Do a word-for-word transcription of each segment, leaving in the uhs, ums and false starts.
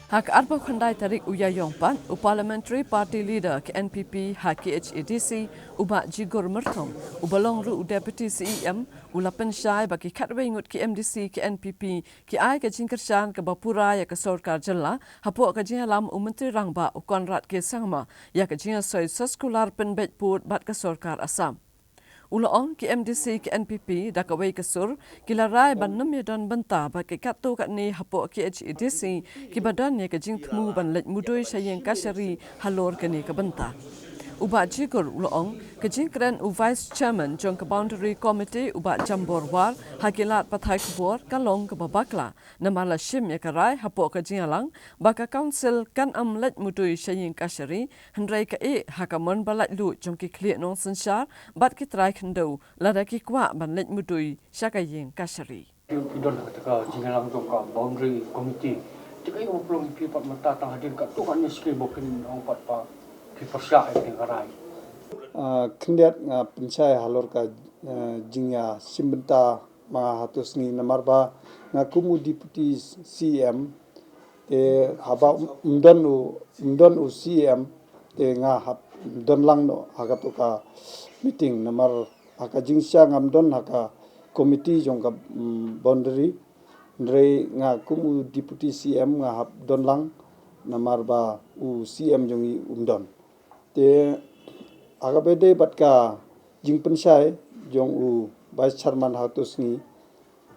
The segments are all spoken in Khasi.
Ha ka arphew khyndai tarik u Ïaïong pat, u Parliamentary Party Leader ka N P P ha K H A D C, u Bah Jigur Myrthong, uba long ruh u Deputy C E M, u la pynshai ba ki khatwei ngut ki M D C ka N P P ki ai ka jingkyrshan kaba pura ïa ka sorkar jylla, hapoh ka jingïalam u Myntri Rangbah u Conrad K Sangma ïa ka jingïasoi soskular pynbeit pud bad ka sorkar Assam. U la ong ki M D C ka N P P da kawei ka sur ki la rai ban nym ïadon bynta bad ki katto katne hapoh K H A D C kiba don ïa ka jingthmu ban leit mudui sha ïing kashari halor kane ka bynta. U Bah Jigur u la ong ka jingkren u Vice Chairman jong ka Boundary Committee, u Bah Jambor War, ha ki lad pathai khubor ka long kaba bakla. Namar la shim ïa ka rai hapoh ka jingïalang ba ka Council kan ym leit mudui sha ïing kashari, hynrei ka ïeh ha ka mon ba laitluid jong ki khlieh nongsynshar bad ki trai khyndew lada ki kwah ban leit mudui sha ka ïing kashari. Ki don ha kata ka jingïalang jong ka Boundary Committee. Te kaei kaba pynlong ïa phi pat mynta tang hadien katto katne skim ba kin ong pat ba ki pyrshah ïa kane ka rai? Ah, khyndiat nga pynshai halor ka, ah, jingïashim bynta ma nga ha tu sngi namar ba nga kum u Deputy C M, te haba ym don u, ym don u C M, te nga hap don lang noh ha katu ka meeting namar ha ka jingshisha ngam don ha ka committee jong ka, mm, boundary. Hynrei nga kum u Deputy C M nga hap don lang namar ba u C M jong ngi um don. Te ha kaba ïadei bad ka jingpynshai jong u Vice Chairman ha tu sngi,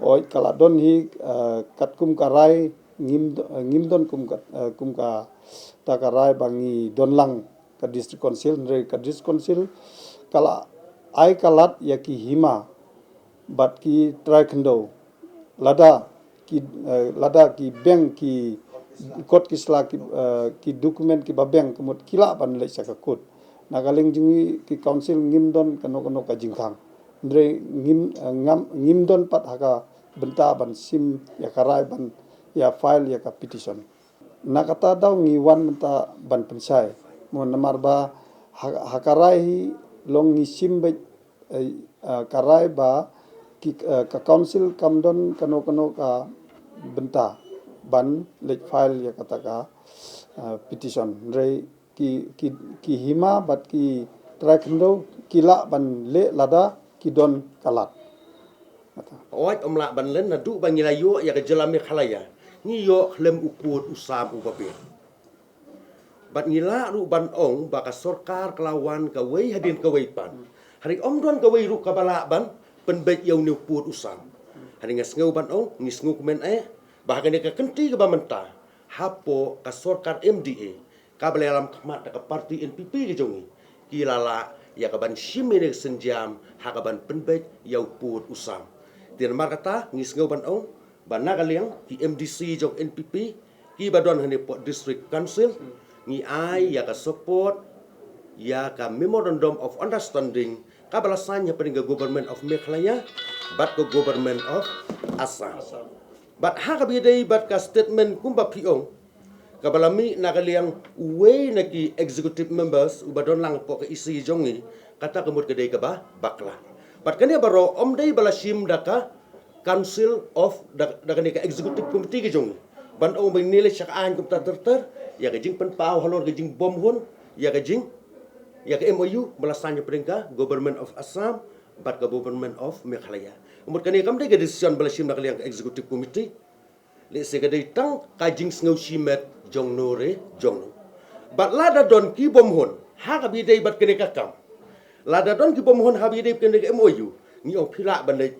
oi, ka la don hi, eh, katkum ka rai ngim do-, eh, ngim don kum ka, eh, kum kata ka rai ba ngi don lang ka District Council, hynrei ka District Council ka la ai ka lad ïa ki hima bad ki trai khyndew. Lada ki, eh, lada ki beng ki kot ki sla ki, eh, ki document kiba beng ka mut ki lah ban leit sha ka court. Na ka liang jong ngi ki Council ngim don kano kano ka jingkhang. Hynrei ngim, eh, ngam, ngim don pat ha ka bynta ban shim ïa ka rai ban ïa file ïa ka petition. Na kata daw ngi wan mynta ban pynshai. Mo namar ba ha, ha ka rai hi long ngi shim beit, eh, eh, ka rai ba ki, eh, ka Council kam don kano kano ka bynta ban leit file ïa kata ka, eh, petition. Hynrei ki, ki, ki hima bad ki trai khyndew ki lah ban leh lada ki don ka lad. Oi, ym lah ban len naduh ba ngi la ïoh ïa ka jylla Meghalaya, ngi ïoh khlem u pud u sam uba biang. Bad ngi lah ruh ban ong ba ka sorkar ka la wan kawei hadien kawei pat. Hynrei ym don kawei ruh kaba lah ban pynbeit ïa une u pud u sam. Hynrei nga sngew ban ong, ngi sngewkmen eh ba ha kane ka kynti kaba mynta, hapoh ka sorkar M D A kaba la ïalam khmat da ka party N P P ka jong ngi, ki la lah ïa ka ban shim ïa ka sienjam ha ka ban pynbeit ïa u pud u sam. Te namar kata ngi sngew ban ong ba na ka liang ki M D C jong N P P kiba don hangne hapoh District Council, ngi ai ïa ka support ïa ka Memorandum of Understanding kaba la sign hapdeng ka Government of Meghalaya bad ka Government of Assam. Bad ha kaba ïadei bad ka statement kumba phi ong, kaba la mih na ka liang uwei na ki executive members uba don lang hapoh ka E C jong ngi, kata ka mut ka dei kaba bakla. Bad kane baroh ym dei ba la shim da ka Council of, da, da kane ka Executive Committee ka jong ngi ban ong ba ngin leit sha ka aiñ kumta ter ter, ïa ka jingpynpaw halor ka jingbymhun, ïa ka jing, ïa ka M O U ba la sign hapdeng ka Government of Assam bad ka Government of Meghalaya. Mut kane kam dei ka decision ba la shim na ka liang ka Executive Committee. Lehse ka dei tang ka jingsngew shimet jong no re jong no. Bad lada don ki bymhun ha kaba ïadei bad kane ka kam, lada don ki bymhun ha kaba ïadei bad kane ka M O U, ngi ong phi lah ban leit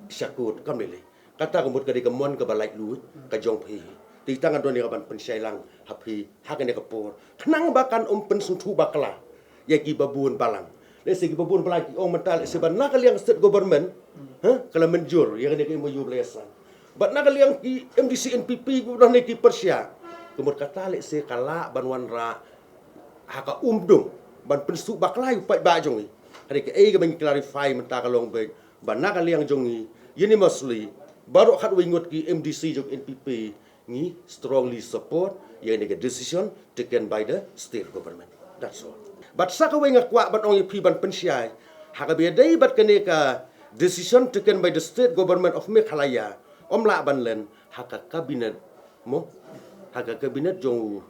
sha court, kam lei lei. Kata ka mut ka dei ka mon kaba laitluid ka jong phi. Te tang nga don ïa ka ban pynshai lang ha phi ha kane ka por, khnang ba kan ym pynsngewthuh bakla ïa kiba bun balang. Lehse kiba bun balang ki ong mynta lehse ba na ka liang state government, ha, ka la mynjur ïa kane ka M O U ba la ïasign. Bad na ka liang ki M D C N P P kiba don ne ki pyrshah, ka mut kata lehse ka lah ban wanrah ha ka umdum ban pynsngewthuh bakla ïa u paidbah jong ngi. Hynrei kaei kaba ngi clarify mynta ka long beit ba na ka liang jong ngi unanimously, baroh khatwei ngut ki M D C jong N P P, ngi strongly support ïa kane ka decision taken by the state government. That's all. Bad sa kawei nga kwah ban ong ïa phi ban pynshai, ha kaba ïadei bad kane ka decision taken by the state government of Meghalaya, ym lah ban len ha ka cabinet, mo, ha ka cabinet jong u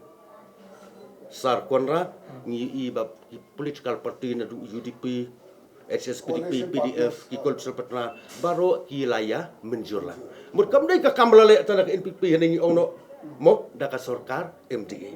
Sir Conrad, ngi i ba ki political party naduh U D P, H S P D P, P D F, ki coalition partner baroh ki la ïa mynjur lang. Mut kam dei ka kam la leh tang da ka N P P, hangne ngi ong noh, mo, da ka sorkar M D A.